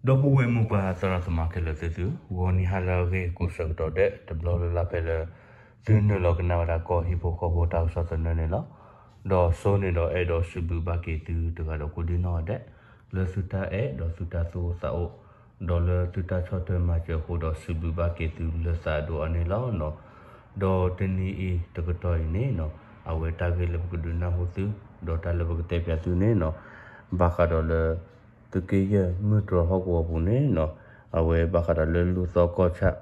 ဒီပုၢ်ဝဲၢ်မိၢ်ပၢ်သရၣ်သမါခဲလၢာ်သ့ၣ်သု, ဂီၤနံၤဟါလၢအဂ့ၤကိးဆၢကတီၢ်ဒဲး တဘျီလၢ်လၢ်ဖဲလၢ သုနုာ်လီၤကနၣ်ဝဲဒၣ်ကီၢ်ဟံၣ်ဖိဃီဖိတၢ်ကစီၣ်သနၢၣ်န့ၣ်လီၤ. ဒီးစိန့ၣ်ဒီးအဲၣ်ဒိးစံးဘျုးဘၣ်က့ၤသုတဂၤဒီးကိးဒံနီၢ်ဂၤဒဲး လၢသုတၢ်အဲၣ်ဒီးသုတၢ်သူၣ်အိၣ်သးအိၣ် ဒီးလၢသုတၢ်ဆီၣ်ထွဲမၤစၢၤအဃိဒီး စံးဘျုးဘၣ်က့ၤသုလၢသးအဒိၣ်အါန့ၣ်လီၤ. ဒီးတနံၤအံၤတကတီၢ်အံၤန့ၣ်နီၤ, အဝဲတၢ်ဂ့ၢ်လၢပကဒုးနၢ်ဟူသု ဒီးတၢ်လၢပကတဲပၠးသုန့ၣ်နီၤ, ဘၣ်ဃးဒီးလၢ သုးက့ယဲၢ်မုၢ်တြီၤဟီၣ်ကဝီၤပူၤန့ၣ်နီၤ, အဝဲဘၣ်ဃးဒီးလၢလူၢ်သီကီၢ်ဆၣ်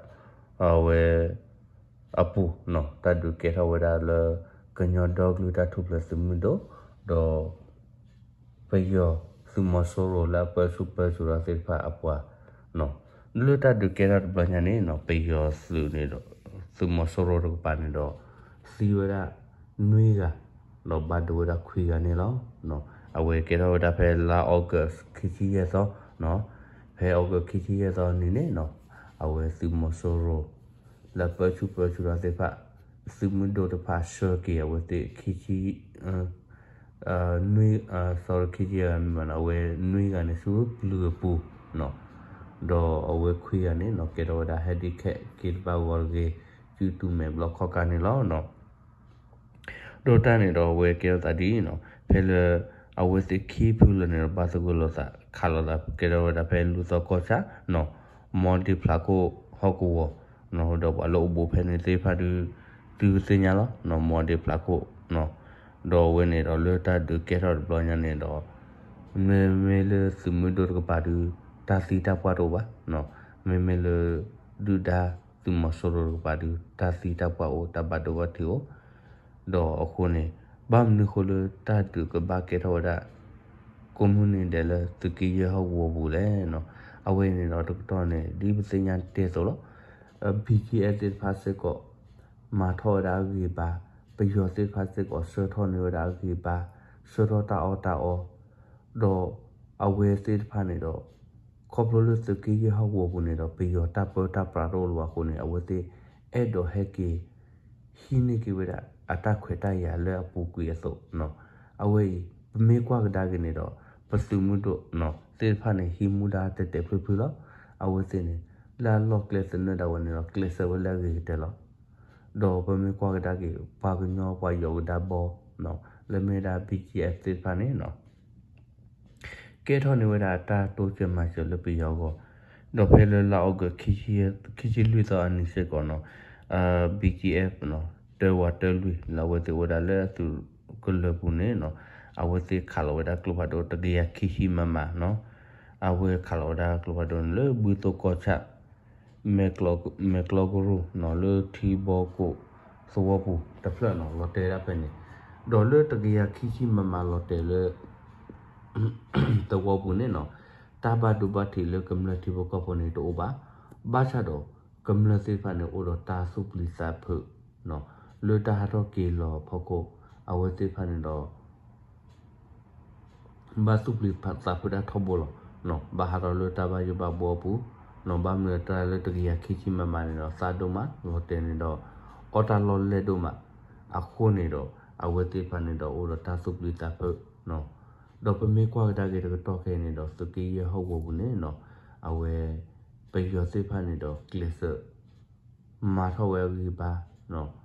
အဝဲ အပူၤနီၤ, တၢ်ဒုးကဲထီၣ်ဝဲဒၣ်လၢ ကညီဒီကလုာ်တၢ်ထူၣ်ဖျဲးသုးမုၢ်ဒိၣ် ဒီး ပယီၤသုးမီၤစိရိၤလၢအပၢဆူၣ်ပၢစိးတၢ်သ့ၣ်တဖၣ်အပှၤနီၤ, လၢတၢ်ဒုးကဲထီၣ်တဘျီညါန့ၣ်နီၤ, ပယီၤသုးန့ၣ်ဒီး သုးမီၤစိရိၤတကပၤန့ၣ်ဒီး သံဝဲဒၣ် နွံဂၤ ဒီးဘၣ်ဒိဝဲဒၣ်ခွံဂၤန့ၣ်လီၤ. အဝဲကဲထီၣ်ဝဲဒၣ်ဖဲလါအီကူးခံဆံယဲၢ်သီနီၤ, ဖဲအီကူးခံဆံယဲၢ်သီနံၤန့ၣ်နီၤ, အဝဲသုးမီၤစိရိၤ လၢပၢဆူၣ်ပၢစိးတၢ်သ့ၣ်တဖၣ် သုးမုၢ်ဒိၣ်တဖၣ်ဆှၢက့ၤအဝဲသ့ၣ်ခံဆံ နွံ sorry ခံဆံယဲၢ်ဂၤမ့ၢ်ဘၣ်နီၤ, အဝဲနွံဂၤန့ၣ်ဆူပျုၤအပူၤနီၤ, ဒီးအဝဲခွံဂၤန့ၣ်နီၤ ကဲထီၣ်ဝဲဒၣ် handicap က့ၤတဘၣ်ဂီၤတဂ့ၤ စုတူၢ်မဲာ်ဘျီခီကါန့ၣ်လီၤ. ဒီးတၢ်န့ၣ်ဒီးအဝဲကဲထီၣ်သးဒ်အံၤနီၤ, ဖဲလၢ အဝဲသ့ၣ်ခံဖုလၢာ်န့ၣ်ဒီး ဘၣ်သဂၢၢ်လိာ်သး ခးလိာ်သးကဲထီၣ်ဝဲဒၣ်ဖဲလူၢ်သီကီၢ်ဆၣ်နီၤ, မီဒ့ဖျးခိၣ်ဟီၣ်ကဝီၤနီၤ, ဒီးပှၤလၢအိၣ်ဘူးဖဲန့ၣ်သ့ၣ်တဖၣ်ဒုး သုကသ့ၣ်ညါလီၤနီၤ, မီဒ့ဖျးခိၣ်နီၤ, ဒီးအဝဲန့ၣ်ဒီးလၢတၢ်ဒုးကဲထီၣ်တဘျီညါန့ၣ်ဒီး မ့မ့ၢ်လၢသုးမုၢ်ဒိၣ်တကပၤဒုး တၢ်သံတၢ်ပှၢ်တအိၣ်ဘၣ်နီၤ, မ့မ့ၢ်လၢ ဒုၣ်ဒါသုးမီၤစိရိၤတကပၤဒုး တၢ်သံတၢ်ပှၢ်အိၣ် တၢ်ဘၣ်ဒိဘၣ်ထံးအိၣ်, ဒီးအဃိန့ၣ် ဘၣ်မနုၤဃိလၢတၢ်ဒုးကဘၣ်ကဲထီၣ်ဝဲဒၣ် ကိးမုၢ်နံၤဒဲးလၢသုးက့ယဲၢ်ဟီၣ်ကဝီၤပူၤလဲၣ်. အဝဲန့ၣ်ဒီးတကတီၢ်န့ၣ် ဒ်ပသ့ၣ်ညါတ့ၢ်အသိးလီၤ, BGF သ့ၣ်တဖၣ်စ့ၢ်ကီး မၤထီၣ်ဝဲဒၣ်အဂံၢ်အဘါ, ပယီၤသ့ၣ်တဖၣ်စ့ၢ်ကီး ဆှၢထီၣ်န့ၢ်ဝဲဒၣ်အဂံၢ်အဘါ, ဆှၢထီၣ်တၢ်အီၣ်တၢ်အီ, ဒီးအဝဲသ့ၣ်တဖၣ်န့ၣ်ဒီး ခီဖျိလၢသုးက့ယဲၢ်ဟီၣ်ကဝီၤပူၤန့ၣ်ဒီး ပယီၤတၢ်ပၢတၢ်ပြးတအိၣ်လၢၤဘၣ်အဃိန့ၣ် အဝဲသ့ၣ်အဲၣ်ဒိးဟဲက့ၤ ဟံးန့ၢ်က့ၤဝဲဒၣ်အတၢ်ခွဲးတၢ်ယာ်လၢအပူၤကွံာ်အသိးနီၤ. အဝဲအံၤ ပမ့ၢ်ကွၢ်ကဒါက့ၤန့ၣ်ဒီး ပသုးမုၢ်ဒိၣ်နီၤ သ့ၣ်တဖၣ်န့ၣ် ဟံးမူဒါတဲာ်တဲာ်ဖျုးဖျုးလီၤ. အဝဲသ့ၣ်န့ၣ် လၢအလီၢ်ကျဲသနၢၣ်ဒၣ်ဝဲန့ၣ်ဒီး ကျဲးစၢးဝဲလၢအဂ့ၤကတၢၢ်လီၤ. ဒီးပမ့ၢ်ကွၢ်ကဒါက့ၤ ပှၤကညီပှၤယီၤကဒါဘီနီၤ လၢမ့ၢ်ဝဲဒၣ် BGF သ့ၣ်တဖၣ်န့ၣ်နီၤ ကဲထီၣ်န့ၢ်ဝဲဒၣ်တၢ်တိစၢၤမၤစၢၤလၢပယီၤအဂီၢ်, ဒီးဖဲလၢလါအီကူး ခံဆံလွံၢ်သီအနံၤစ့ၢ်ကီးနီၤ BGF နီၤ တၢဝးတၢလွံၢ် လၢအဝဲသ့ၣ်အိၣ်ဝဲဒၣ်လၢအသုးကလၢၤပူၤန့ၣ်နီၤ အဝဲသ့ၣ်ခးလီၤဝဲဒၣ်ကျိဖးဒိၣ် တကယၤခံဆံ မမနီၤ, အဝဲခးလီၤဝဲဒၣ်ကျိဖးဒိၣ်န့ၣ်လၢဘုသိၣ်ကီၢ်ဆၣ် မဲာ်ကျီကရူၢ်နီၤ လၢထံဘီကိးသဝီပူၤတဖျၢၣ်နီၤ လီၤတဲာ်ဒၣ်ဖဲန့ၣ်, ဒီးလၢတကယၤခံဆံ မမ လီၤတဲာ်လၢ သဝီပူၤန့ၣ်နီၤ တၢ်ဘၣ်ဒိဘၣ်ထံးလၢကမျၢၢ်ထံဖိကီၢ်ဖိန့ၣ်တအိၣ်ဘၣ်. ဘၣ်ဆၣ်ဒီး ကမျၢၢ်သ့ၣ်တဖၣ်န့ၣ် အိၣ်ဒီးတၢ်သူၣ်ပျံၤသးဖုးနီၤ လၢတၢ်ဟးထီၣ်က့ၤလီၤအဖီခိၣ် အဝဲသ့ၣ်တဖၣ်န့ၣ်ဒီး ဘၣ်သူၣ်ပျံၤသးဖုးတၢ်ထီဘိလီၤ. ဘၣ်ဟးထီၣ်လၢတၢ်ဘၣ်ယိၣ်ဘၣ်ဘှီအပူၤနီၤ ဘၣ်မနုၤတၢ်လၢတကယၤခံဆံ မမ န့ၣ်ဒီး သးဒိၣ်မး လီၤတဲာ်န့ၣ်ဒီး အီၣ်တၢ်လီၢ်လဲၢ်ဒိၣ်မး အဃိန့ၣ်ဒီး အဝဲသ့ၣ်တဖၣ်န့ၣ်ဒီး အိၣ်ဒီးတၢ်သူၣ်ပျံၤသးဖုးနီၤ. ဒီးပမ့ၢ်ကွၢ်ကဒါက့ၤတကတီၢ်ခဲအံၤန့ၣ်ဒီး သုးက့ယဲၢ်ဟီၣ်ကဝီၤပူၤန့ၣ်နီၤ အဝဲ ပယီၤသ့ၣ်တဖၣ်န့ၣ်ဒီး ကျဲးစၢး မၤထီၣ်ဝဲအဂံၢ်အဘါနီၤ ဒ်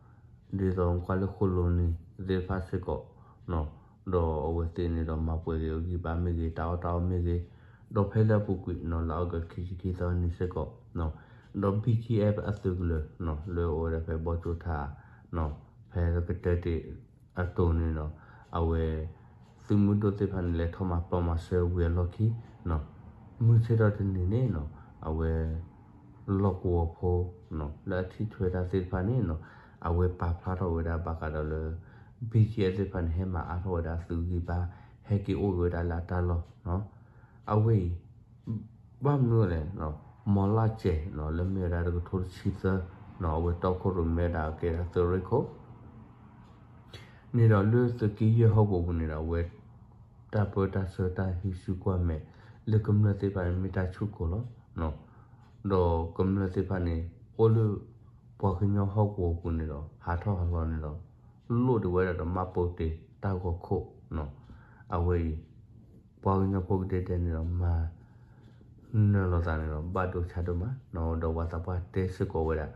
သိးကွၢ်လၢခိၣ်လိၤနံၤသ့ၣ်တဖၣ်စ့ၢ်ကီးနီၤ ဒီးအဝဲသ့ၣ်န့ၣ်ဒီး မၤပှဲၤက့ၤအဂံၢ်အဘါမ့ၢ်ဂ့ၤ တၢ်အီၣ်တၢ်အီမ့ၢ်ဂ့ၤ, ဒီးဖဲလၢအပူၤကွံာ်နီၤ လၢအီကူး ခံဆံခံသီနံၤစ့ၢ်ကီးနီၤ ဒီး BGF အသုးကလၢၤနီၤ လၢအအိၣ်ဝဲဒၣ်ဖဲဘီကၠိထါနီၤ ဖဲကတၢၢ်တ့ၢ်အတိၤန့ၣ်ဒီး အဝဲ သုးမုၢ်ဒိၣ်သ့ၣ်တဖၣ်န့ၣ် လဲၤထီၣ်မၤပျီမၤစၢၤဝံၤအလီၢ်ခံနီၤ မုၢ်ဆ့ၣ်ထီၣ်တနံၤန့ၣ်နီၤ အဝဲ လီၢ်ကဝီၤဖိနီၤ လၢအထံၣ်ထွဲတၢ်သ့ၣ်တဖၣ်န့ၣ်နီၤ အဝဲပာ်ဖျါထီၣ်ဝဲဒၣ်ဘၣ်ဃးဒီးလၢ BGF သ့ၣ်တဖၣ်န့ၣ် ဟဲမၤအါထီၣ်ဝဲဒၣ်အသုးဂံၢ်ဘါ ဟဲက့ၤအိၣ်က့ၤဝဲဒၣ်လၢအတၢ်လီၢ်နီၤ အဝဲအံၤ ဘၣ်မနုၤလဲၣ်နီၤ မီၤလၢ်စဲးနီၤ လၢမ့ၢ်ဝဲဒၣ်တကထိတဆံသၢနီၤ အဝဲတီခိၣ်ရိၣ်မဲဒၣ်ကဲဒၣ်သုးရ့ၣ်ခိၣ် န့ၣ်ဒီးလၢသုးက့ယဲၢ်ဟီၣ်ကဝီၤပူၤန့ၣ်ဒီး အဝဲ တၢ်ပၢတၢ်ဆှၢတၢ်ဟံးစုကွၢ်မဲာ် လၢကမျၢၢ်သ့ၣ်တဖၣ်န့ၣ် မ့ၢ်တၢ်ဆူၣ်ကိာ်လီၤ. ဒီးကမျၢၢ်သ့ၣ်တဖၣ်န့ၣ် အိၣ်လၢ ပှၤကညီဟီၣ်ကဝီၤပူၤန့ၣ်ဒီး ဟးထီၣ်ဟးလီၤန့ၣ်ဒီး လိၣ်ဒံးဝဲဒၣ်ဒီးမၤပိာ်တ့ၢ်တၢ်ဂီၤခိၣ်နီၤ. အဝဲအံၤ ပှၤကညီဖိကဒဲကဒဲန့ၣ်ဒီး မၤ နၢၤလီၤသးန့ၣ်ဒီး ဘၣ်ဒိဆါဒိၣ်မးနီၤ. ဒီးပှၤသးပှၢ်တဲစ့ၢ်ကီးဝဲဒၣ်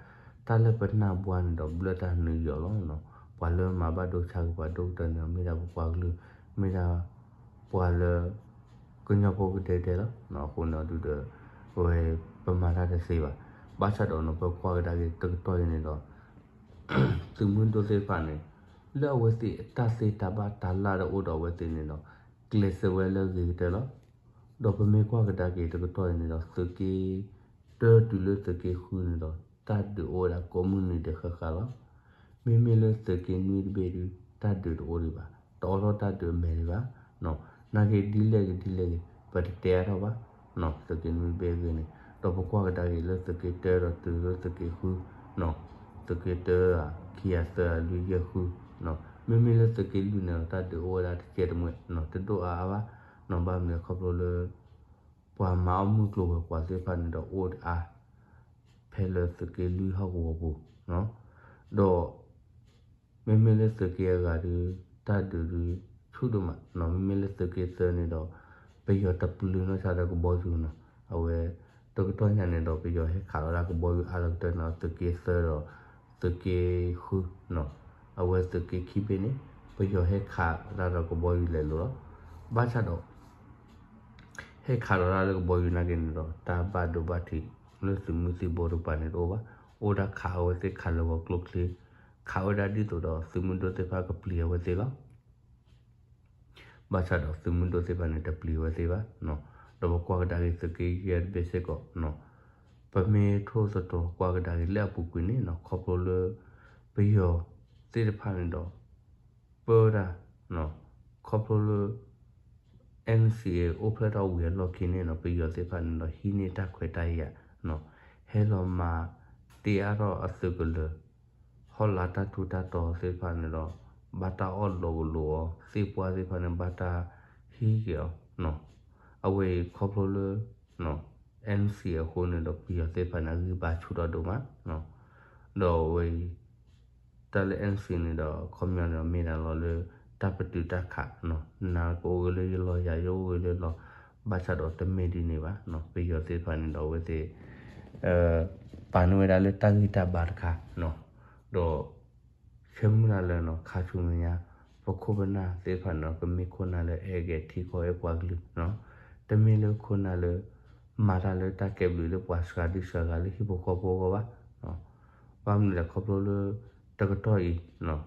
တၢ်လၢပနၢ်ဘှါန့ၣ်ဒီး ဘျၢတၢ်နုာ်ယီၤလီၤနီၤ. ပှၤလၢမၤဘၣ်ဒိဆါက့ၤပှၤဒိၣ်ကတၢၢ်န့ၣ်ဒီး မ့ၢ်ဒၣ်ပပှၤကလုာ်, မ့ၢ်ဒၣ်ပှၤလၢ ကညီဖိကဒဲကဒဲလီၤ. အဃိန့ၣ်ဒုးဒီး အဝဲပမၤတၢ်တသ့ဘၣ်. ဘၣ်ဆၣ်ဒီးနီၤ ပကွၢ်ကဒါက့ၤတကတီၢ်အံၤန့ၣ်ဒီး သုးမုၢ်ဒိၣ်သ့ၣ်တဖၣ်န့ၣ် လၢအဝဲသ့ၣ်အတၢ်သ့တၢ်ဘၣ်တၢ်လၢ်ဒီးအိၣ်ဒီးအဝဲသ့ၣ်န့ၣ်ဒီး ကျဲးစၢးဝဲလၢအဂ့ၤကတၢၢ်လီၤ. ဒီးပမ့ၢ်ကွၢ်ကဒါက့ၤတကတီၢ်အံၤန့ၣ်ဒီး သုးက့တၢတုၤလၢသုးက့ဃုန့ၣ်ဒီး တၢ်ဒုးအိၣ်ဝဲဒၣ်ကိးမုၢ်နံၤဒဲးဃၣ်ဃၣ်လီၤ. မ့မ့ၢ်လၢသုးက့နွံတဘ့ၣ်ဒုး တၢ်ဒုးတအိၣ်ဒံးဘၣ်, တအိးထီၣ်တၢ်ဒုးအမဲာ်ဒံးဘၣ်. နာ်က့ဒ်လဲၣ်ဂ့ၤဒ်လဲၣ်ဂ့ၤ ပတတဲအါထီၣ်ဘၣ် သုးက့နွံတဘ့ၣ်အဂ့ၢ်န့ၣ်. ဒီးပကွၢ်ကဒါက့ၤလၢသုးက့တၢဒီးတုၤလၢသုးက့ဃု သုးက့တၢဧါ ခံဧါ သၢဧါ လွံၢ် ယဲၢ် ဃု, မ့မ့ၢ်လၢသုးက့လွံၢ်န့ၣ်ဒီး တၢ်ဒုးအိၣ်ဝဲဒၣ်တကဲတမှဲာ် တဒိၣ်အါအါဘၣ်. ဘၣ်မနုၤလဲၣ်ခီဖျိလၢ ပှၤမၤအီၣ်မုၢ်ကျိၤဝဲၤကွာ်သ့ၣ်တဖၣ်န့ၣ်ဒီးအိၣ်အါ ဖဲလၢသုးက့လွံၢ်ဟီၣ်ကဝီၤပူၤ, ဒီး မ့မ့ၢ်လၢသုးက့အဂၤဒုး တၢ်ဒုးဒုးဆူၣ်ဒိၣ်မး, မ့မ့ၢ်လၢသုးက့သၢန့ၣ်ဒီး ပယီၤတပျုၤနီၢ်ဆါဒီးကဘီယူၤနီၤ. အဝဲ တကတီၢ်ညါန့ၣ်ဒီး ပယီၤဟဲခးလီၤဒၣ်ကဘီယူၤအါလီၤကတၢၢ်န့ၣ်ဒီး သုးက့သၢဒီး သုးက့ဃုနီၤ. အဝဲသုးက့ခံဘ့ၣ်န့ၣ် ပယီၤဟဲခးဒၣ်ဒီးကဘီယူၤလဲၤလိၤလီၤ. ဘၣ်ဆၣ်ဒီး ဟဲခးလီၤဒၣ်လၢကဘီယူၤနာ်က့န့ၣ်ဒီး တၢ်ဘၣ်ဒိဘၣ်ထံးလၢသုးမုၢ်သံၣ်ဘိတကပၤန့ၣ်တအိၣ်ဘၣ်. အိၣ်ဒၣ်ခးအဝဲသ့ၣ်ခးလၢဂီၤကျိချ့, ခးဝဲဒၣ်ဒ်သိးဒီးသုးမုၢ်ဒိၣ်သ့ၣ်တဖၣ်ကပျံၤအဝဲသ့ၣ်လီၤ. ဘၣ်ဆၣ်ဒီးသုးမုၢ်ဒိၣ်သ့ၣ်တဖၣ်န့ၣ် တပျံၤဝဲသ့ၣ်ဘၣ်. ဒီးပကွၢ်ကဒါက့ၤသုးက့ယဲၢ်တဘ့ၣ်စ့ၢ်ကီး, ပမ့ၢ်ထိၣ်သတြီၤကွၢ်ကဒါက့ၤလၢအပူၤကွံာ်န့ၣ်နီၤ ခီဖျိလၢ ပယီၤသ့ၣ်တဖၣ်န့ၣ်ဒီး ပၢတၢ် ခီဖျိလၢ NCA အိၣ်ဖျဲၣ်ထီၣ်ဝံၤအလီၢ်ခံန့ၣ်နီၤ ပယီၤသ့ၣ်တဖၣ်န့ၣ်ဒီး ဟံးန့ၢ်တၢ်ခွဲးတၢ်ယာ် ဟဲလီၤမၤတ့အါထီၣ်အသုးကလၢၤ ဟီၣ်လာ်တၢ်ထူးတၢ်တီၤသ့ၣ်တဖၣ်န့ၣ်ဒီး ဘၣ်တၢ်အီၣ်လိးကလိးအီၤ သ့ၣ်ပှၢ်သ့ၣ်တဖၣ်န့ၣ် ဘၣ်တၢ်ဟံးက့ၤအီၤ. အဝဲအံၤခီဖျိလၢ NCA အဃိန့ၣ်ဒီး ပယီၤသ့ၣ်တဖၣ်န့ၣ် အဂံၢ်ဘါဆူၣ်ထီၣ်ဒိၣ်မး, ဒီးအဝဲအံၤ တၢ်လၢ NCA န့ၣ်ဒီး ခီပညီန့ၣ်ဒီး မ့ၢ်ဒၣ်လီၤလၢ တၢ်ပတုာ်တၢ်ခး, နကအိၣ်ဂ့ၤလၢယလီၢ်ယၤ ယအိၣ်ဂ့ၤလၢလီၢ်, ဘၣ်ဆၣ်ဒီးတမ့ၢ်ဒ်န့ၣ်ဘၣ်, ပယီၤသ့ၣ်တဖၣ်န့ၣ်ဒီး အဝဲသ့ၣ် ပာ်န့ၢ်ဝဲဒၣ်လၢတၢ်ဂံၢ်တၢ်ဘါတခါ, ဒီး ဆၢမုၢ်လၢ်လၢ ခါဆူညါ ပခိၣ်ပနၢ်သ့ၣ်တဖၣ်န့ၣ်ဒီး ကမ့ၢ်ခိၣ်နၢ်လၢအဲၣ်ကဲထံကီၢ်အဲၣ်ပှၤကလုာ်, တမ့ၢ်လၢခိၣ်နၢ်လၢ မၤတၢ်လၢတၢ်ကဲဘျုးလၢပှၤစှၤဒုစှၤဂၤလၢဟံၣ်ဖိဃီဖိအဂီၢ်ဘၣ်. ဘၣ်မနုၤလဲၣ် ခီဖျိလၢ တကတီၢ်အံၤ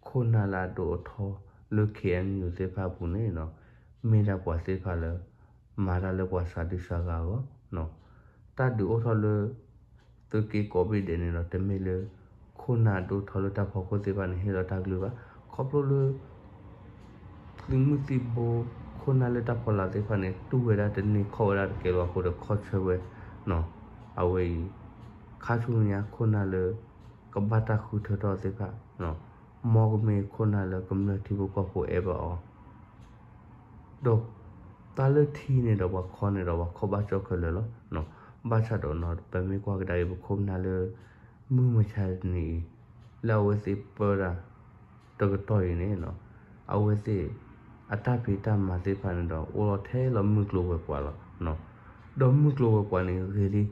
ခိၣ်နၢ်လၢအဒိၣ်အထီလၢ KNU သ့ၣ်တဖၣ်အပူၤန့ၣ် မ့ၢ်ဒၣ်ပှၤသ့ၣ်တဖၣ်လၢ မၤတၢ်လၢပှၤစှၤဒုစှၤဂၤအဂီၢ်, တၢ်ဒုးအိၣ်ထီၣ်လၢ သုးက့ကိးဘ့ၣ်ဒဲးန့ၣ်ဒီး တမ့ၢ်လၢ ခိၣ်နၢ်ဒိၣ်ထီၣ်လၢတၢ်ဖီခိၣ်သ့ၣ်တဖၣ်န့ၣ် ဟ့ၣ်လီၤတၢ်ကလုၢ်ဘၣ်. ခီဖျိလၢ သုးမုၢ်သံၣ်ဘိ ခိၣ်နၢ်လၢတၢ်ဖီလာ်သ့ၣ်တဖၣ်န့ၣ် တူၢ်ဝဲဒၣ်တန့ၢ်ခီၣ်ဝဲဒၣ်တကဲလၢၤအဃိဒီး ခီဆၢဝဲ, အဝဲအံၤ ခါဆူညါခိၣ်နၢ်လၢ ကဘၣ်တၢ်ဃုထၢထီၣ်သ့ၣ်တဖၣ်, မ်ကမ့ၢ်ခိၣ်နၢ်လၢကမျၢၢ်ထံဖိကီၢ်ဖိအဲၣ်ဘၣ်အီၤ ဒီးတၢ်လၢထံန့ၣ်ဒီးပှၤခီန့ၣ်ဒီး ပှၤခီဘၣ်ကၠီခဲလၢာ်လီၤ. ဘၣ်ဆၣ်ဒီးနီၤ ပမ့ၢ်ကွၢ်ကဒါက့ၤပခိၣ်ပနၢ်လၢ မုၢ်မဆါတနံၤအံၤ လၢအဝဲသ့ၣ်ပၢတၢ် တကတီၢ်အံၤန့ၣ် အဝဲသ့ၣ် အတၢ်ဖံးတၢ်မၤသ့ၣ်တဖၣ်န့ၣ်ဒီး အိၣ်လီၤထဲလီၤမုၢ်ကျိၤဝဲၤကွာ်လီၤ. ဒီးမုၢ်ကျိၤဝဲၤကွာ်န့ၣ်ဂ့ၤလံ,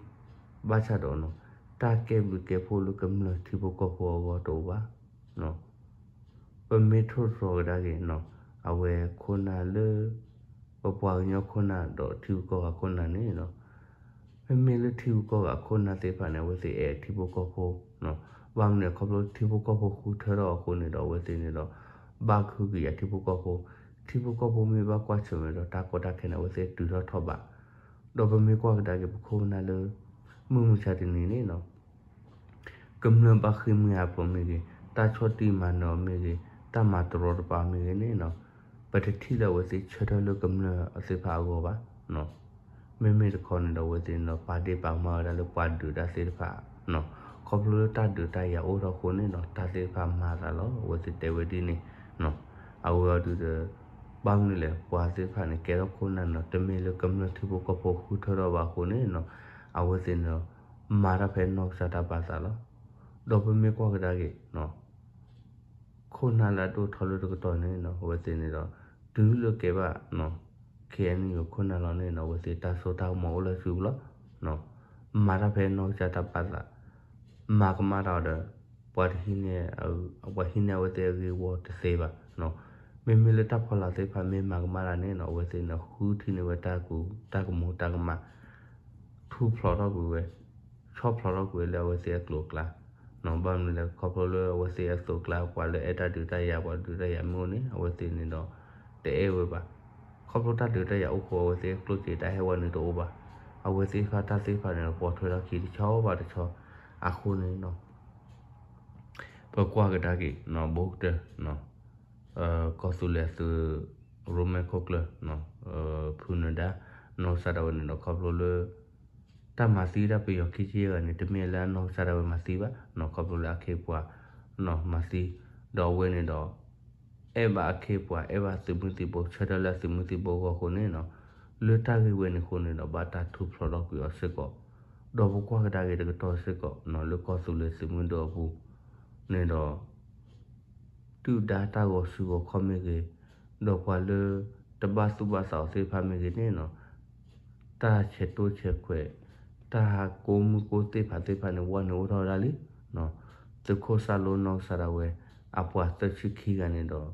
ဘၣ်ဆၣ်ဒီးနီၤ တၢ်ကဲဘျုးကဲဖှိၣ်လၢကမျၢၢ်ထံဖိကီၢ်ဖိအဂီၢ်တအိၣ်ဘၣ်. ပမ့ၢ်ထိၣ်သတြီၤကဒါက့ၤနီၤ အဝဲခိၣ်နၢ်လၢ ပပှၤကညီခိၣ်နၢ်ဒီးထံဂုၤကီၢ်ဂၤခိၣ်နၢ်န့ၣ်နီၤ မ့မ့ၢ်လၢထံဂုၤကီၢ်ဂၤခိၣ်နၢ်သ့ၣ်တဖၣ်န့ၣ် အဝဲသ့ၣ်အဲၣ်ထံဖိကီၢ်ဖိ, ဘၣ်မနုၤလဲၣ် ခီဖျိထံဖိကီၢ်ဖိဃုထၢထီၣ်အဃိန့ၣ်ဒီး အဝဲသ့ၣ်န့ၣ်ဒီး ဘၣ်ကဟုကယာ်ထံဖိကီၢ်ဖိ, ထံဖိကီၢ်ဖိမ့ၢ်ဘၣ်ကွၢ်ဆၢၣ်မဲာ်ဒီးတၢ်ကီတၢ်ခဲန့ၣ် အဝဲသ့ၣ်တုၤထီၣ်ထီၣ်ဘး, ဒီးပမ့ၢ်ကွၢ်ကဒါက့ၤပခိၣ်ပနၢ်လၢ မုၢ်မဆါတနံၤန့ၣ်နီၤ ကမျၢၢ်ဘၣ်ဃ့ၢ်မှံဟးဖျိးမ့ၢ်ဂ့ၤ, တၢ်ဆီၣ်တံၢ်မၤနၢၤအီၤမ့ၢ်ဂ့ၤ, တၢ်မၤတရီတပါမ့ၢ်ဂ့ၤန့ၣ်နီၤ, ပတထံၣ်လၢအဝဲသ့ၣ်ဆၢထၢၣ်လၢကမျၢၢ်အသ့ၣ်တဖၣ်အဂီၢ်ဘၣ်. မ့မ့ၢ်တခီန့ၣ်ဒီး အဝဲသ့ၣ်န့ၣ်ဒီး ပာ်ဒ့ၣ်ပာ်ကမၣ်ဝဲဒၣ်လၢပှၤဒုးတၢ်သ့ၣ်တဖၣ်, ခီဖျိလၢတၢ်ဒုးတၢ်ယၤအိၣ်ထီၣ်အဃိန့ၣ်နီၤ တၢ်သ့ၣ်တဖၣ်မၤသးလီၤ အဝဲသ့ၣ်တဲဝဲဒ်န့ၣ်, အဝဲအီၤဒုးဒီး ဘၣ်မနုၤလဲၣ် ပှၤသ့ၣ်တဖၣ်န့ၣ် ကဲထီၣ်ခိၣ်နၢ်န့ၣ်ဒီး တမ့ၢ်လၢကမျၢၢ်ထံဖိကီၢ်ဖိဃုထၢထီၣ်ဘၣ်အဃိန့ၣ်နီၤ အဝဲသ့ၣ်န့ၣ်ဒီး မၤတၢ်ဖဲနီၢ်ကစၢ်တၢ်ပာ်သးလီၤ. ဒီးပမ့ၢ်ကွၢ်ကဒါက့ၤ ခိၣ်နၢ်လၢအဒိၣ်ထီၣ်လၢတကတီၢ်န့ၣ်နီၤ အဝဲသ့ၣ်န့ၣ်ဒီး တုၤလၢကဲဘၣ် ခဲအံၤန့ၣ် ယခိၣ်နၢ်လီၤန့ၣ်နီၤ အဝဲသ့ၣ်တၢ်စိတၢ်ကမီၤအိၣ်လၢစုပူၤလီၤ. မၤတၢ်ဖဲနီၢ်ကစၢ်တၢ်ဘၣ်သး, မၤကမၣ်တၢ်ဒီး ပှၤတဟံးန့ၢ်, ပှၤဟံးန့ၢ်အဝဲသ့ၣ်အဂ့ၢ်ဝီတသ့ဘၣ်. မ့မ့ၢ်လၢတၢ်ဖီလာ်သ့ၣ်တဖၣ်မ့ၢ်မၤကမၣ်တၢ်န့ၣ်နီၤ အဝဲသ့ၣ်န့ၣ်ဃုထံၣ်န့ၢ်ဝဲတၢ်ကူ, တၢ်ကမူၤတၢ်ကမၣ် ထူၣ်ဖျိးထီၣ်ကွံာ်ဝဲ, ဆီၣ်ဖျိးထီၣ်ကွံာ်ဝဲလၢအဝဲသ့ၣ်အကျိၤအကျါ. ဘၣ်မနုၤလဲၣ် ခီဖျိလၢအဝဲသ့ၣ်အကျိၤအကျါ ပှၤလၢအဲၣ်တၢ်ဒုးတၢ်ယၤ ပှၤဒုးတၢ်ယၤမ့ၢ်အိၣ်န့ၣ် အဝဲသ့ၣ်န့ၣ်ဒီး တအဲၣ်ဝဲဘၣ်. ခီဖျိတၢ်ဒုးတၢ်ယၤအိၣ်ဃိ အဝဲသ့ၣ်ကျိၣ်စ့တၢ်ဟဲဝဲန့ၣ်တအိၣ်ဘၣ်. အဝဲသ့ၣ်တဖၣ်တၢ်သ့ၣ်တဖၣ်န့ၣ်ဒီး ပိာ်ထွဲထီၣ်ခံတဆီဘၣ်တဆီ အဃိန့ၣ်နီၤ ပကွၢ်ကဒါက့ၤ ဘူးကတၢၢ် ကီၢ်သူလ့ၤသုး ရိမ့ၢ်ခိၣ်ကျၢၢ် ဖုနဒါ နီၢ်ကစၢ်ဒၣ်ဝဲန့ၣ်ဒီး ခီဖျိလၢ တၢ်မၤသံတၢ်ပယီၤခံဆံယဲၢ်ဂၤန့ၣ် တမ့ၢ်လၢအနီၢ်ကစၢ်ဒၣ်ဝဲမၤသံဘၣ်နီၤ ခီဖျိလၢအခ့အပှၤ မၤသံ ဒီးအဝဲန့ၣ်ဒီး အဲၣ်ဘၣ်အခ့အပှၤ အဲၣ်ဘၣ်သုးမုၢ်သံၣ်ဘိဆၢထၢၣ်လၢအသုးမုၢ်သံၣ်ဘိအဂီၢ်အဃိန့ၣ်နီၤ လၢတၢ်ဂ့ၢ်ဝဲန့ၣ်အဃိန့ၣ်ဒီး ဘၣ်တၢ်ထူၣ်ဖျိးထီၣ်ကွံာ်အီၤစ့ၢ်ကီး ဒီးပကွၢ်ကဒါက့ၤတကတီၢ်စ့ၢ်ကီးနီၤ လၢကီၢ်သူလ့ၤသုးမုၢ်ဒိၣ်အပူၤန့ၣ်ဒီး ဒုၣ်ဒါတၢ်ဂီၤစုဂီၤခီၣ်မ့ၢ်ဂ့ၤ, ဒီးပှၤလၢတဘၣ်သူၣ်ဘၣ်သးအီၤသ့ၣ်တဖၣ်မ့ၢ်ဂ့ၤန့ၣ်နီၤ, တၢ်ဆဲးတိၢ်ဆဲးခွဲး, တၢ်ကိးမုၢ်ကိးသ့ၣ်ဖးသ့ၣ်တဖၣ်န့ၣ် ဝဲန့ၣ်အိၣ်ထီၣ်ဝဲဒၣ်လံ. သုးခိၣ်စၢ်လိနီၢ်ကစၢ်ဒၣ်ဝဲ အပှၤသၢဆံခံဂၤန့ၣ်ဒီး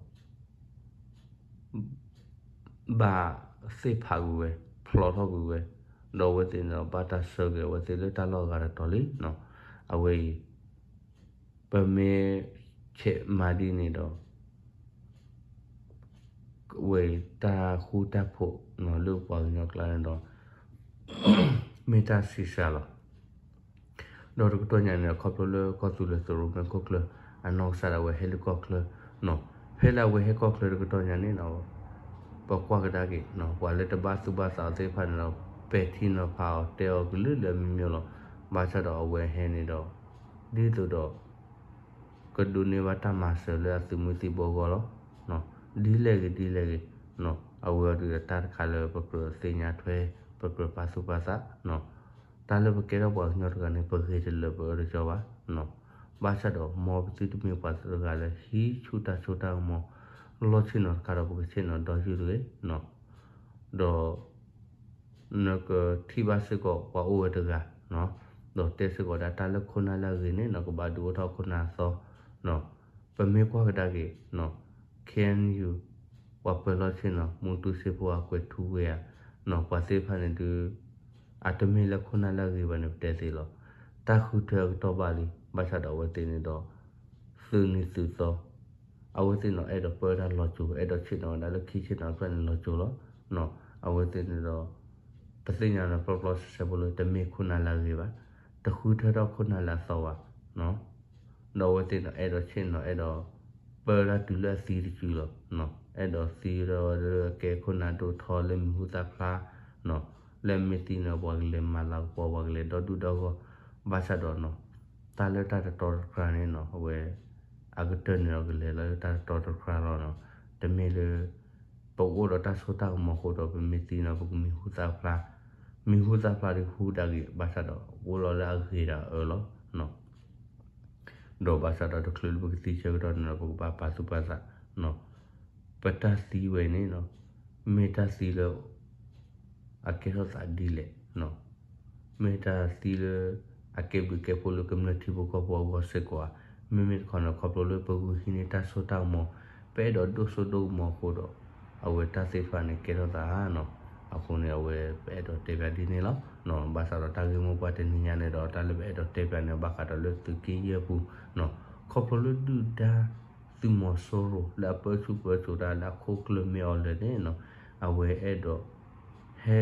ဘၣ်သ့ၣ်ဖးကွံာ်ဝဲ, ဖျိးထီၣ်ကွံာ်ဝဲ, ဒီးအဝဲသ့ၣ်န့ၣ်ဒီး ဘၣ်တၢ်ဆှၢက့ၤအဝဲသ့ၣ်လၢတၢ်လီၢ်အဂၤတတီၤလံ. အဝဲအံၤ ပမ့ၢ်ဆဲးမၤဒ်န့ၣ်ဒီး ဝဲတၢ်ဃူတၢ်ဖိးလၢပှၤကညီကျါန့ၣ်ဒီး မ့ၢ်တၢ်ဆံးစှၤလီၤ. ဒီးတကတီၢ်ညါန့ၣ်ဒီး ခီဖျိလၢကီၢ်သူလ့ၤသုးရိမ့ၢ်ခိၣ်ကျၢၢ် အနီၢ်ကစၢ်ဒၣ်ဝဲဟဲလၢကီၢ်ချၢနီၤ, ဖဲလၢအဝဲဟဲကီၢ်ချၢတကတီၢ်ညါန့ၣ်နီၤ, ပကွၢ်ကဒါက့ၤနီၤ ပှၤလၢတဘၣ်သူၣ်ဘၣ်သးအီၤသ့ၣ်တဖၣ်န့ၣ်ဒီး ပဲာ်ထံနီၤဖးအီၤ တဲအီၤကလုာ်လၢအမံၤမံၤလီၤ. ဘၣ်ဆၣ်ဒီးအဝဲဟဲန့ၣ်ဒီး ဒ်သိးဒီး ကဒိးန့ၢ်ဘၣ်တၢ်မၤစၢၤလၢအသုးမုၢ်သံၣ်ဘိအဂီၢ်လီၤ. ဒ်လဲၣ်ဂ့ၤဒ်လဲၣ်ဂ့ၤ, အဝဲအံၤဒုးဒီးတၢ်တခါလၢပကြၢးသ့ၣ်ညါထွဲ, ပကြၢးပာ်သူၣ်ပာ်သး, တၢ်လၢပကဲထီၣ်ပှၤကညီတဂၤန့ၣ် ပဂ့ၤတလၢာ်ပအၢတကီဘၣ်. ဘၣ်ဆၣ်ဒီးမ်ပသုတမ့ၢ်ပှၤတဂၤလၢဟံးဆူၣ်တၢ်စိတၢ်ကမီၤ, လီၢ်ဆ့ၣ်နီၤတခါဒီးပကဆ့ၣ်နီၤဒီယုၢ်တဂ့ၤ ဒီး နကထံၣ်ဘၣ်စ့ၢ်ကီးပှၤအိၣ်ဝဲတဂၤ, ဒီးတဲစ့ၢ်ကီးဒၣ်တၢ်လၢခိၣ်နၢ်လၢအဂ့ၤန့ၣ်နီၤ ကဘၣ်ဒုးအိၣ်ထီၣ်ခိၣ်နၢ်အသီ, ပမ့ၢ်ကွၢ်ကဒါက့ၤ ခဲအံၤ ပှၤပၢၤလီၢ်ဆ့ၣ်နီၤ မူတူစ့ဖိအကွဲးထူဝ့ဧါ, ပှၤသ့ၣ်တဖၣ်န့ၣ်ဒုး အတမ့ၢ်လၢခိၣ်နၢ်လၢအဂ့ၤဘၣ်န့ၣ် ပတဲသ့လီၤ. တၢ်ဃုထၢအကတီၢ်ဘၣ်လံ, ဘၣ်ဆၣ်ဒီးအဝဲသ့ၣ်န့ၣ်ဒီး သုးနံၤသုးသီ အဝဲသ့ၣ်န့ၣ် အဲၣ်ဒိးပၢတၢ်လီၤစိၤ အဲၣ်ဒိးဆ့ၣ်နီၤဝဲဒၣ်လၢခံဆ့ၣ်နီၤတဖျၢၣ်န့ၣ်လီၤစိၤလီၤ. အဝဲသ့ၣ်န့ၣ်ဒီး ပသ့ၣ်ညါန့ၣ် ပျီပျီဆှဲဆှဲဖိလၢ တမ့ၢ်ခိၣ်နၢ်လၢအဂ့ၤဘၣ်, တဃုထၢထီၣ်ခိၣ်နၢ်လၢအသီဘၣ်. ဒီးအဝဲသ့ၣ်န့ၣ် အဲၣ်ဒိးဆ့ၣ်နီၤ အဲၣ်ဒိးပၢတၢ်တုၤလၢအသံတစုလီၤ. အဲၣ်ဒိးသံဒီးလၢအကဲခိၣ်နၢ်ဒိၣ်ထီလၢမံၤဟူသၣ်ဖျါ, လၢမ့ၢ်သံန့ၣ် ပှၤကလဲၤမၤလၤကပီၤ ပှၤကလဲၤဒီဒူၣ်ဒီဂီၢ်, ဘၣ်ဆၣ်ဒီးနီၤ တၢ်လၢတၢ်တတီတတြၢ်န့ၣ်နီၤ အဝဲ အကတၢၢ်န့ၣ်ဒီးကလဲၤလၢတၢ်တတီတတြၢ်လီၤနီၤ. တမ့ၢ်လၢ ပကအိၣ်ဒီးတၢ်စိတၢ်ကမီၤအဃိဒီး ပမ့ၢ်သံနီၤ ပကမံၤဟူသၣ်ဖျါ, မံၤဟူသၣ်ဖျါဒီးဟူဒၣ်ဂ့ၤ ဘၣ်ဆၣ်ဒီး အိၣ်လီၤလၢအဂ့ၤဒီးအၢလီၤ. ဒီးဘၣ်ဆၣ်ဒီးတချုးလၢပကသံဆၢကတီၢ်န့ၣ်ဒီး ပကဘၣ်ပာ်သူၣ်ပာ်သးနီၤ. ပတၢ်သံဝဲန့ၣ်နီၤ မ့ၢ်တၢ်သံလၢ အကဲထီၣ်သးဒ်လဲၣ်, မ့ၢ်တၢ်သံလၢ အကဲဘျုးကဲဖှိၣ်လၢကမျၢၢ်ထံဖိကီၢ်ဖိအဂီၢ်စ့ၢ်ကီးဧါ, မ့မ့ၢ်တခီန့ၣ် ခီဖျိလၢပဂုာ်ဟံးန့ၢ်တၢ်စိတၢ်ကမီၤ ပအဲၣ်ဒိးဒိၣ်စိဒိၣ်ကမီၤအဃိဒီး အဝဲတၢ်သ့ၣ်တဖၣ်န့ၣ်ကဲထီၣ်သးနီၤ. အဃိန့ၣ် အဝဲပအဲၣ်ဒိးတဲပၠးဒ်န့ၣ်လီၤ. ဘၣ်ဆၣ်ဒီးတၢ်ဂ့ၢ်မိၢ်ပှၢ်တနံၤညါန့ၣ်ဒီး တၢ်လၢပအဲၣ်ဒိးတဲပၠးန့ၣ် ဘၣ်ဃးဒီးလၢသုးက့ယဲၢ်ပူၤ ခီဖျိလၢဒုၣ်ဒါ သုးမီၤစိရိၤ လၢအပၢဆူၣ်ပၢစိးတၢ်လၢအခိၣ်ကျၢၢ်မ့ၢ်အီၤလဲၣ်န့ၣ်နီၤ, အဝဲအဲၣ်ဒိး ဟဲ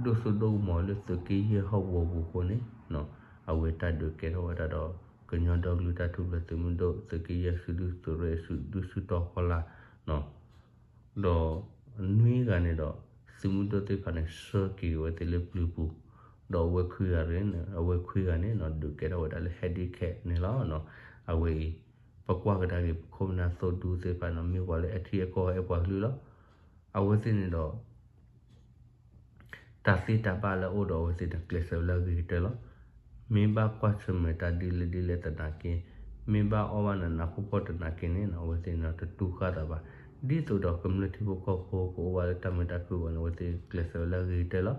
ဒိၣ်စိဒိၣ်ကမီၤလၢသုးက့ယဲၢ်ဟီၣ်ကဝီၤပူၤအဃိန့ၣ်နီၤ, အဝဲတၢ်ဒုးကဲထီၣ်ဝဲဒၣ်ဒီး ကညီဒီကလုာ်တၢ်ထူၣ်ဖျဲးသုးမုၢ်ဒိၣ် သုးက့ယဲၢ်စုဒုသုးရ့ၣ်စုဒုစုတီၤဖီလာ်နီၤ, ဒီးနွံဂၤန့ၣ်ဒီး သုးမုၢ်ဒိၣ်သ့ၣ်တဖၣ်န့ၣ် ဆှၢက့ၤဝဲသ့ၣ်လၢပျုၤပူၤ, ဒီးအဝဲခွံဂၤန့ၣ် အဝဲခွံဂၤန့ၣ်နီၤ ဒုးကဲထီၣ်ဝဲဒၣ်လၢ handicap န့ၣ်လီၤ. အဝဲအံၤ ပကွၢ်ကဒါက့ၤ ပခိၣ်ပနၢ်သိၣ်ဒူသ့ၣ်တဖၣ်န့ၣ် မ့ၢ်ပှၤလၢအထံအကီၢ်အဲၣ်ပှၤကလုာ်လီၤ. အဝဲသ့ၣ်န့ၣ်ဒီး တၢ်သ့တၢ်ဘၣ်လၢအအိၣ်ဒီးအဝဲသ့ၣ်န့ၣ် ကျဲးစၢးလၢအဂ့ၤကတၢၢ်လီၤ. မ့ၢ်ဘၣ်ကွၢ်ဆၢၣ်မဲာ်တၢ်ဒ်လဲၣ်ဒ်လဲၣ်သနာ်က့, မ့ၢ်ဘၣ်အီၣ်ဘၣ်နးနးဖှီၣ်ဖှီၣ်သနာ်က့န့ၣ်နီၤ အဝဲသ့ၣ်န့ၣ်တတူၢ်ဃာ်သးဘၣ်. ဒ်သိးဒီးကမျၢၢ်ထံဖိကီၢ်ဖိကအိၣ်ဘၣ်လၢတၢ်မုာ်တၢ်ခုအဂီၢ်န့ၣ် အဝဲသ့ၣ်ကျဲးစၢးဝဲလၢအဂ့ၤကတၢၢ်လီၤ.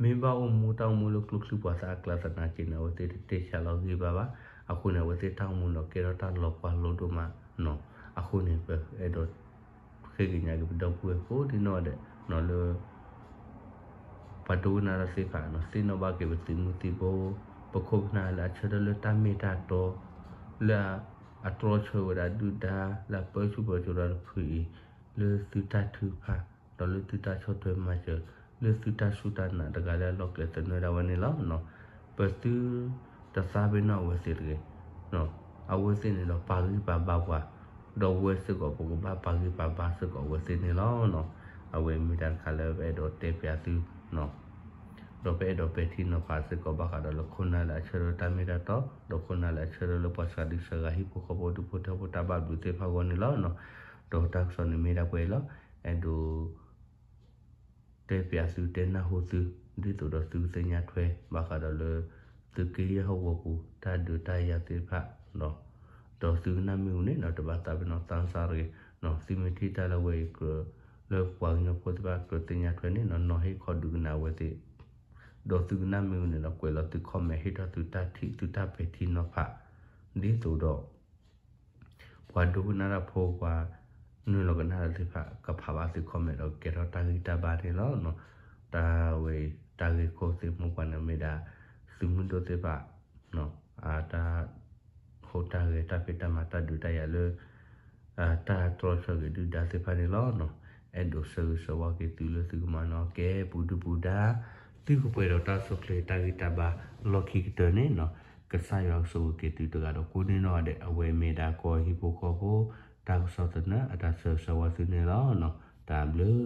မ့ၢ်ဘၣ်အိၣ်မူတၢ်အိၣ်မူလၢကျိချံပှၤသၣ်အကျါသနာ်က့န့ၣ် အဝဲသ့ၣ်တတဲဆှးလီၤဂ့ၢ်ဘၣ်ဘၣ်. အဃိန့ၣ် အဝဲသ့ၣ်တၢ်အိၣ်မူန့ၣ် ကဲထီၣ်တၢ်လီၤပှီၢ်လိဒိၣ်မးနီၤ. အဃိန့ၣ် ပအဲၣ်ဒိး ဃ့ကညးက့ၤပဒီပုၢ်ဝဲၢ်ကိးဒ်နီၢ်ဂၤဒဲးနီၤ လၢ ပှၤဒိကနၣ်တၢ်သ့ၣ်တဖၣ်နီၤ သ့ၣ်နီၣ်ဘၣ်က့ၤပသုးမုၢ်သံၣ်ဘိ ပခိၣ်ပနၢ်လၢအဆၢထၢၣ်လၢတၢ်မ့ၢ်တၢ်တီ လၢအတြီဆၢဝဲဒၣ်ဒုၣ်ဒါ လၢအပၢဆူၣ်ပၢစိးတၢ်တဖုအံၤ လၢသုတၢ်ထုကဖၣ် ဒီးလၢသုတၢ်ဆီၣ်ထွဲမၤစၢၤ လၢသုတၢ်စူၢ်တၢ်နာ်တဂၤလၢအလီၢ်ကျဲသနၢၣ်ဒၣ်ဝဲန့ၣ်လီၤ. ပသုတသးပ့ၤနီၣ်အဝဲသ့ၣ်တဂ့ၤ. အဝဲသ့ၣ်န့ၣ်ဒီးပာ်ဂံၢ်ပာ်ဘါပှၤ ဒီးဝဲစ့ၢ်ကီးပကဘၣ်ပာ်ဂံၢ်ပာ်ဘါစ့ၢ်ကီးအဝဲသ့ၣ်န့ၣ်လီၤ. အဝဲမ့ၢ်တၢ်တခါလၢပအဲၣ်ဒိးတဲပၠးသု ဒီးပအဲၣ်ဒိးပဲာ်ထံနီၤဖးစ့ၢ်ကီးဘၣ်ဃးဒီးလၢခိၣ်နၢ်လၢအဆၢထၢၣ်တၢ်မ့ၢ်တၢ်တီ ဒီးခိၣ်နၢ်လၢအဆၢထၢၣ်လၢပှၤစှၤဒုစှၤဂၤဟံၣ်ဖိဃီဖိဒူဖိထၢဖိတၢ်ဘၣ်ဘျုးသ့ၣ်တဖၣ်အဂီၢ်န့ၣ်လီၤ. ဒီးတၢ်ကစီၣ်န့ၣ်မ့ၢ်ဒၣ်ပှဲၤအံၤလီၤ. အဲၣ်ဒိး တဲပၠးသုတဲနၢ်ဟူသု ဒ်သိးဒီးသုကသ့ၣ်ညါထွဲ ဘၣ်ဃးဒီးလၢ သုးက့ယဲၢ်ဟီၣ်ကဝီၤပူၤ တၢ်ဒုးတၢ်ယၤသ့ၣ်တဖၣ် ဒီးသုကနၣ်မ့ၢ်ဝံၤန့ၣ်ဒီး တဘၣ်သးပ့ၤနီၣ်သးစၢ်တဂ့ၤ. သုမ့ၢ်ထံၣ်တၢ်လၢအဝဲအံၤကြၢး လၢပှၤကညီဖိသ့ၣ်တဖၣ်ကြၢးသ့ၣ်ညါထွဲန့ၣ်နီၤ နီၤဟ့ၣ်ခီဒုးကနၣ်အဝဲသ့ၣ် ဒီးသုကနၣ်မ့ၢ်ဝံၤန့ၣ်ဒီး ကွဲးလီၤသု comment ဟ့ၣ်ထီၣ်သုတၢ်ထံၣ်သုတၢ်ပဲာ်ထံနီၤဖး ဒ်သိးဒီး ပှၤဒိကနၣ်တၢ်ဖိ ပှၤနုာ်လီၤကနၣ်တၢ်သ့ၣ်တဖၣ် ကဖးဘၣ်သု comment ဒီးကဲထီၣ်တၢ်ဂံၢ်တၢ်ဘါန့ၣ်လီၤ. တၢ်ဝဲအံၤ တၢ်ဂ့ၢ်ခိၣ်သ့ၣ်မ့ၢ်ပှၤန့ၣ်မ့ၢ်ဒၣ် သုးမုၢ်ဒိၣ်သ့ၣ်တဖၣ် အတၢ် ဟူးတၢ်ဂဲၤတၢ်ဖံးတၢ်မၤတၢ်ဒုးတၢ်ယၤလၢ တၢ်တြီဆၢက့ၤဒုၣ်ဒါသ့ၣ်တဖၣ်န့ၣ်လီၤ. အဲၣ်ဒိးဆၢဂ့ၤဆၢဝါက့ၤသုလၢသုကမၤနၢၤကဲပူၤဒုၣ်ပူၤဒါ သုကပှဲၤဒီးတၢ်ဆိၣ်ချ့တၢ်ဂံၢ်တၢ်ဘါလီၢ်ခံကတၢၢ်န့ၣ်နီၤ ကစၢ်ယွၤကဆိၣ်ဂ့ၤက့ၤသုတဂၤဒီးကိးဒ်နီၢ်ဂၤဒဲး အဝဲမ့ၢ်ဒၣ်ကီၢ်ဟံၣ်ဖိဃီဖိ တၢ်ကစီၣ်သနၢၣ်အတၢ်ဆၢဂ့ၤဆၢဝါသုန့ၣ်လီၤ. တၢ်ဘျုး